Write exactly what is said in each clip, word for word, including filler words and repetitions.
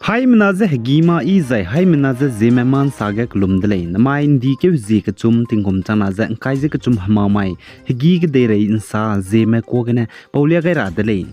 Haimena ze hegî ma i zai haimena ze Zeme ma nsa ge kelum de lei. Namai ’ndi keu zie kechum tingkum changna ze ’ngkai ze kechum hemamai hegî kedeirei ’nsa Zeme kuâ gene paulia gai ra de lei.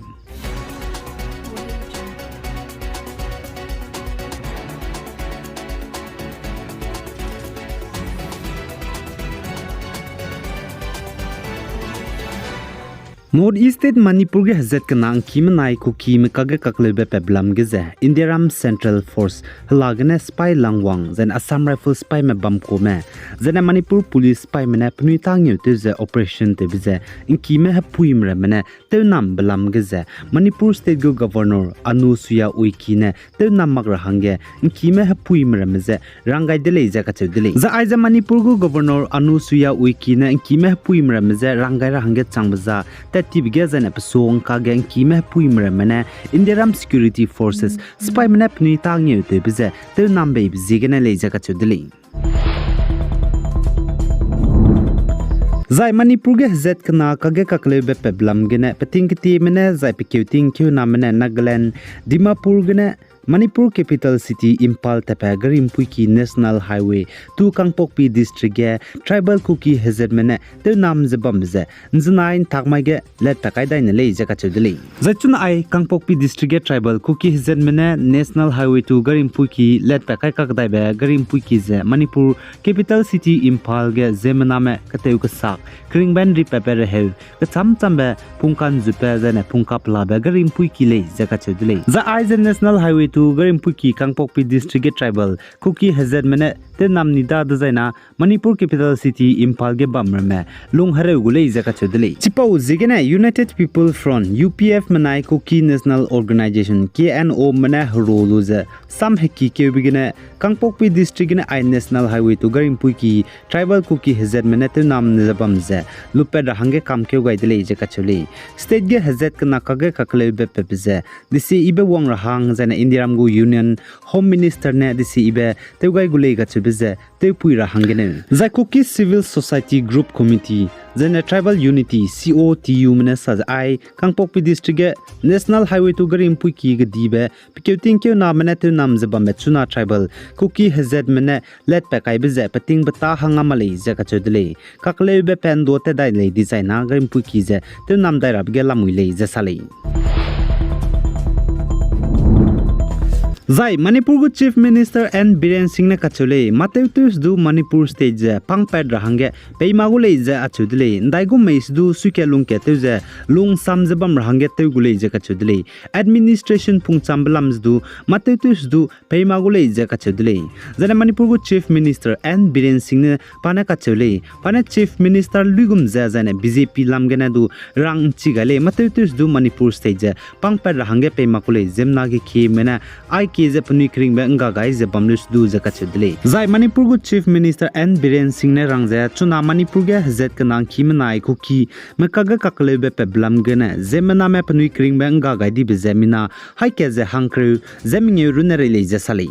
North East State Manipur ge hezat kena ’ngkime nai Kukime kakge kakleube peblam ge ze Indiaram Central Force hela gene sipai langwang, zaine Assam Rifles sipaime bam kume, zaine Manipur Police sipaime ne penui tâ ngeutew ze operation tewbe ze ’ngkime hepuime ramme ne tewnambe lam ge ze Manipur State gu Governor Anusuiya Uikey ne tewnam mak ra hangge ’ngkime hepuime ramme ze rang gai de lei ze kacheu de lei. Zai aize Manipur gu Governor Anusuiya Uikey ne ’ngkime hepuime ramme ze rang gai ra hangge changbe za tat tibe ge zaine pesuang kage ’ngkime hepuime ramme ne Indiaram Security Forces sipaime ne penui tâ ngeutewbe ze tewnam beibe ziegene lei ze kacheu de lei. Zai Manipur ge hezat kena kakge kakleube peblam gene peting ketieme ne zai pekeu tingkeuname ne Nagaland, Dimapur gene Manipur Capital City Imphal tatbe gari ’mpuiki National Highway two Kangpokpi District ge tribal Kuki hezatme ne tewnam ze bambe ze ’nzenai ’ntak mai ge latpat kai dai ne lei ze kacheu de lei. Zai chuna ai Kangpokpi District ge tribal Kuki hezatme ne National Highway two gari ’mpuiki latpat kai kakdaibe gari ’mpuiki ze Manipur Capital City Imphal ge ziemmename ketew kesak keringbe ’nripatbe reheu kecham chambe pungka ’nzutbe zaine pungka pelabe gari ’mpuiki lei ze kacheu de lei. Zai aize National Highway two gari ’mpuiki Kangpokpi District ge tribal Kuki hezatme ne tewnam ni da dezaina Manipur Capital City Imphal ge bam ramme lung hereu gu lei ze kacheu de lei. Chipau ziegene United People Front, U P F menai Kuki National Organisation, K N O me ne hero lu ze sam heki keube gene Kangpokpi District gene ai National Highway two gari ’mpuiki tribal Kuki hezatme ne tewnam ze bam ze lupat ra hangge kamkeu gai de lei ze kacheu lei. State ge hezat kena kakge kakleube pebe ze desi ibe wang ra hang zaine Indiaram gu Union Home Minister ne desi ibe tew gai gu lei kacheube ze tewpui ra hanggeneu. Zai Kuki Civil Society Group Committee zaine Tribal Unity, C O T U me ne sa ze ai Kangpokpi District ge National Highway two gari ’mpuiki kedibe pekeu tingkeuname ne tewnam ze bambe chuna tribal Kuki hezatme ne latpat kaibe ze petingbe tâ hang a ma lei ze kacheu de lei. Kakleube pe ’ndo tat dai lei dizaina gari ’mpuiki ze tewnam dai rabe ge lamui lei ze sa lei. Zai Manipur gu Chief Minister N Biren Singh ne kacheu lei, mâ tewtew se du Manipur State ze pangpat ra hangge pei ma gu lei ze acheu de lei. ’Ndaigum mei se du suikat lungkat tew ze lungsam ze bam ra hangge tew gu lei ze kacheu de lei. Administration pungchambe lam se du mâ tewtew se du pei ma gu lei ze kacheu de lei. Zaine Manipur gu Chief Minister N Biren Singh ne pa ne kacheu lei, pa ne Chief Minister luigum ze zaine B J P lam gene du rang ’nchi gai lei, mâ tewtew se du Manipur State ze pangpat ra hangge pei ma gu lei, ziemmena ge kieme ne aikie ze penui keringbe ’ngga gai ze bam lu se du ze kacheu de lei. Zai Manipur gu Chief Minister N Biren Singh ne rang ze chuna Manipur ge hezat kena ’ngkime nai Kukime kakge kakleube pebe lam gene ziemmename penui keringbe ’ngga gai dibe ze mina haî kat ze hangkereu ze mengeu runne rei lei ze sa lei.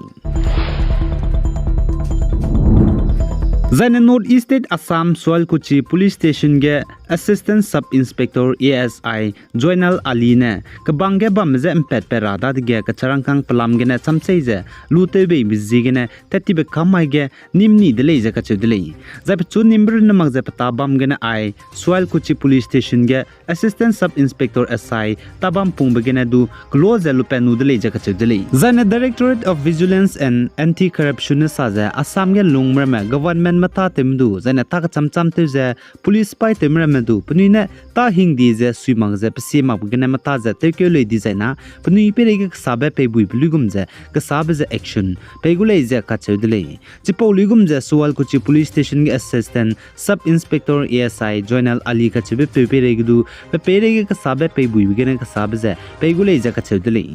Zaine North East State Assam Sualkuchi Police Station ge Assistant Sub Inspector A S I Joinal Ali ne kebang ge bamme je ’mpatpat ra dadege kecharangkâng pelam gene chamchei ze lu tewbeibe ziegene tat tibe kam mai ge nîm ni de lei ze kacheu de lei. Zai pechu nîmbe runne mak ze petâ bam gene ai Sualkuchi Police Station ge Assistant Sub Inspector S I tâ bam pungbe gene du kelo ze lupat nu de lei ze kacheu de lei. Zaine Directorate of Vigilance and Anti-Corruption ne sa ze Assam ge lungme ramme government metâtewme du zaine tâ kechamcham tew ze police paîtewme ramme du penui ne tâ hingdi ze sui mak ze pesie makbe gene metâ ze tewkeu lei dizai na penui peireige kesabe peibuibe luigum ze kesabe ze action pei gu lei ze kacheu de lei. Chipau luigum ze Sualkuchi Police Station ge Assistant Sub Inspector A S I Joinal Ali kacheube peu peireige du pe peireige kesabe peibuibe gene kesabe ze pei gu lei ze kacheu de lei.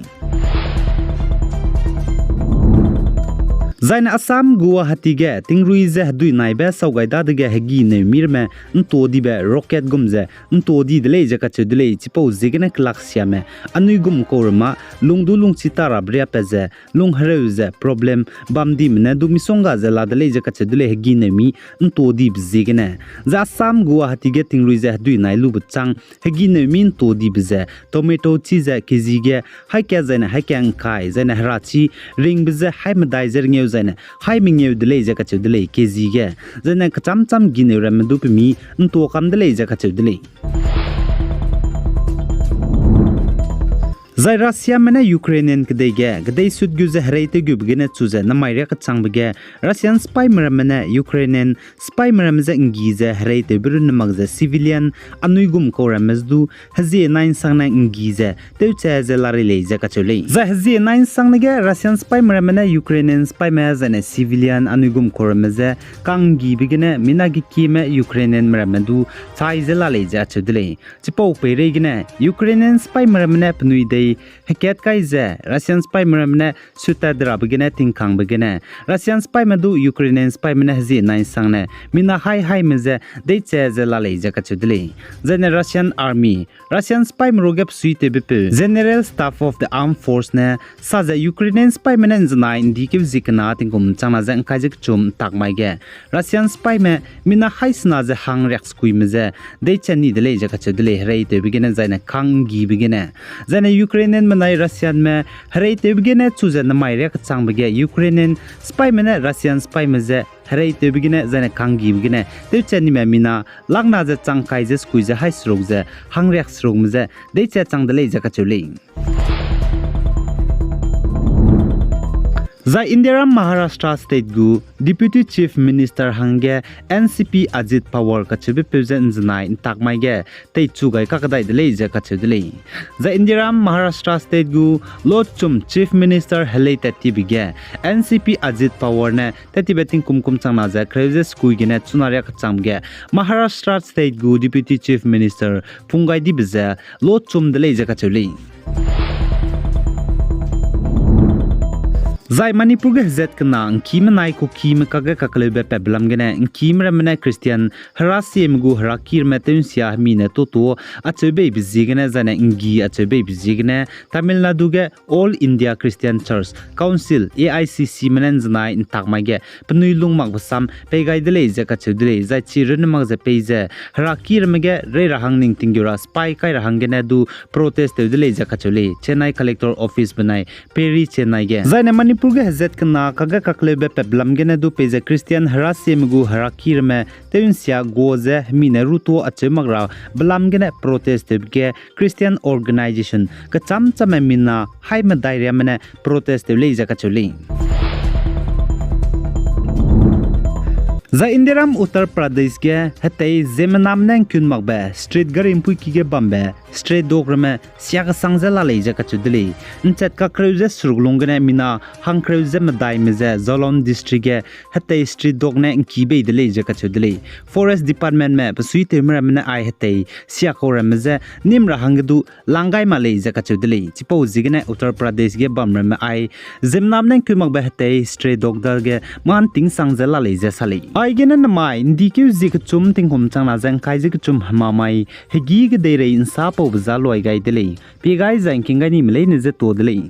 Zaine Assam Guwahati ge tingrui ze hedui naibe sau gai dadege hegi neumi ramme ’nto dibe rocket gum ze ’nto di de lei ze kacheu de lei. Chipau ziegene kelaksiame anui gum kau ramme lung du lungchi ta rabe riapat ze lung hereu ze problem bam dime ne du misongga ze la de lei ze kacheu de lei hegi neumi ’nto dibe ziegene. Zai Assam Guwahati ge tingrui ze hedui nai lube chang hegi neumi ’nto dibe ze tomato chi ze kezi ge haî kat zaine haî kat ’ngkai zaine herachi ringbe ze haî medai ze rengeu zaine haî mengeu de lei ze kacheu de lei kezi ge. Zaine kechâm châm gineu ramme du pemi ’nto kam de lei ze kacheu de lei. Zai Russiame ne Ukrainian kedei ge kedeisut gu ze hereitew gube gene chu ze namai riâ kechangbe ge Russian sipaime ramme ne Ukrainian sipaime ramme je ’nggi ze hereitewbe runne mak ze civilian anui gum kau ramme du hezie nai ’nsangne ’nggi ze tewcha ze larei lei ze kacheu lei. Zai hezie nai ’nsangne ge Russian sipaime ramme ne Ukrainian sipaime zaine civilian anui gum kau ramme je ka'nggibe gene mina gekieme Ukrainianme ramme du chai ze la lei ze acheu de lei. Chipau peireigene Ukrainian sipaime ramme ne penui dei hekat kai ze Russian sipaime ramme ne suttat rabe gene tingkangbe gene Russian sipaime du Ukrainian sipaime ne hezie nai ’nsangne mina haî haîme ze deicha ze la lei ze kacheu de lei. Zaine Russian Army, Russian sipaime ruage besuitewbepeu General Staff of the Armed Force ne sa ze Ukrainian sipaime ne ’nzenai ’ndikeu zie kena tingkum changna ze ’ngkai ze kechum ’ntak mai ge Russian sipaime mina haî sena ze hang riaksekuime ze deicha ni de lei ze kacheu de lei hereitewbe gene zaine ka'nggibe gene. Zaine Ukrainianme nai Russianme hereitewbe gene chu ze namai riâ kechangbe ge Ukrainian sipaime ne Russian sipaime je hereitewbe gene zaine ka'nggibe gene tewcha nime mina lakna ze chang kai ze sekui ze haî seruk ze hang riakserukme ze deicha chang de lei ze kacheu lei. Zai Indiaram Maharashtra State gu Deputy Chief Minister hangge N C P Ajit Pawar kacheubepeu ze ’nzenai ’ntak mai ge teichu gai kakdai de lei ze kacheu de lei. Zai Indiaram Maharashtra State gu lochum Chief Minister helei tattibe ge N C P Ajit Pawar ne tattibe tingkum kum changna ze kereu ze sekui gene chuna riâ kechangbe ge Maharashtra State gu Deputy Chief Minister pung gai dibe ze lochum de lei ze kacheu lei. Zai Manipur ge hezat kena ’ngkime nai Kukime kakge kakleube patbe lam gene ’ngkime ramme ne Christian herasieme gu heraki ramme tew ’nsia hemi ne tutu acheu beibe ziegene zaine ’nggi acheu beibe ziegene Tamil Nadu ge All India Christian Church Council, A I C Cme ne ’nzenai ’ntak mai ge penui lung makbe sam pei gai de lei ze kacheu de lei, zai chi runne mak ze pei ze heraki ramme ge rei ra hang ning tinggeu ra spy kai ra hanggene du protest tew de lei ze kacheu lei, Chennai Collector Office benai Peri Chennai ge. Zaine Manipur ge hezat kena kakge kakleube patbe lam gene du pei ze Christian herasieme gu heraki ramme tew ’nsia gua ze hemi ne rutu acheu mak ra be lam gene protest tewbe ge Christian organization kechâm châmme mina haî medai riamme ne protest tew lei ze kacheu lei. Zai Indiaram Uttar Pradesh ge hetei ziemmename ne ’ngkun makbe street gari ’mpuiki ge bambe stray dog ramme sia kesang ze la lei ze kacheu de lei. ’Nchat kakreu ze seruk lung gene mina hangkereu ze medaime ze Jalan district ge hetei street dog ne ’ngki bei de lei ze kacheu de lei. Forest Departmentme besuitewme ramme ne ai hetei sia kau ramme je nîm ra hangge du lang gai mak lei ze kacheu de lei. Chipau ziegene Uttar Pradesh ge bam ramme ai ziemmename ne ’ngkun makbe hetei stray dog dage mâ ’ntingsang ze la lei ze sa lei. Aigene namai ’ndikeu zie kechum tingkum changna ze ’ngkai ze kechum hemamai hegî kedeirei ’nsapaube za luai gai de lei. Pie gai zai ’ngking gai nime leine je tuâ de lei.